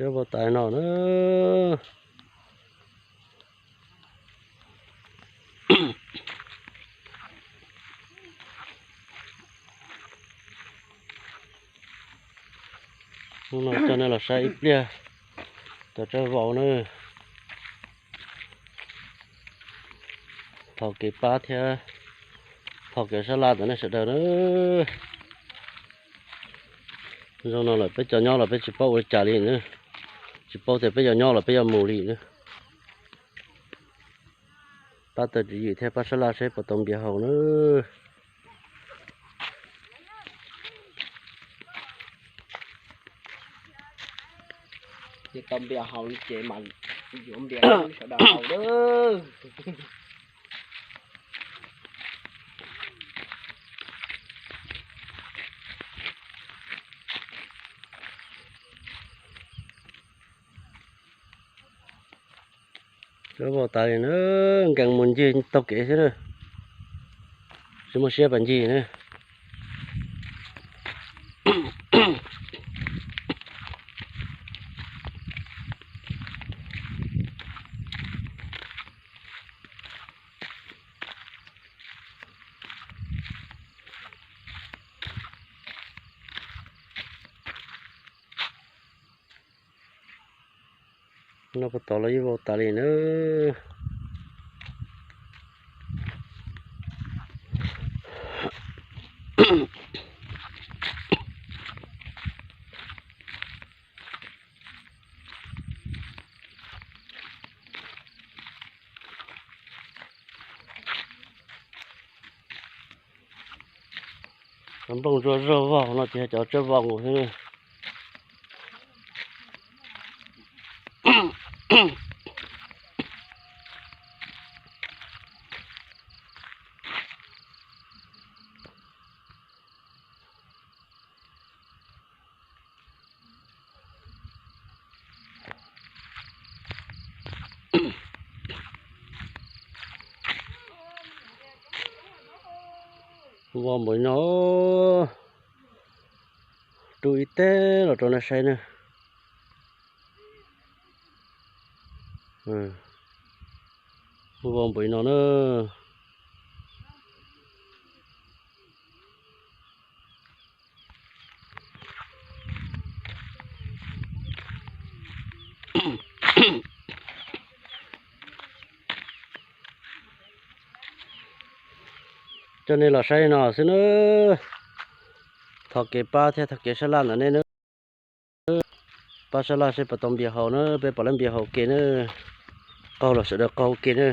Cov vau tas no na. Hnub no coj nej los saib ib pliag cov tsawb vau na. Thov kev pab thiab thov kev sab laj ntawm nej sawv daws na. Zoo no lawm peb cov nyob los peb tsis paub ua li cas li na. Tsis paub tias peb yuav nyob los peb yuav mus li na. Pab tau tswv yim thiab pab sab laj seb puas tau npias haus na. Ces tau npias haus li ces mas yuav npias sawv daws haus na. Cov vau tas li na, nkees mus ncig taug kev xwb na, tsis muaj siab pas ncig na. No puas tod los yeej vau tas li na. Cov nplooj ntsuab zog vau no ces cov tsawb vau nkaus xwb. Vau npaum no, rub ib teg los rau nej saib na. Vau npaum no na. Coj nej los saib no xwb na. Thov kev pab thiab thov kev sab laj ntawm nej na. Pab sab laj seb puas tau npias haus na, peb puas tau npias haus ke na. Qaug los sawv daws qaug ke na.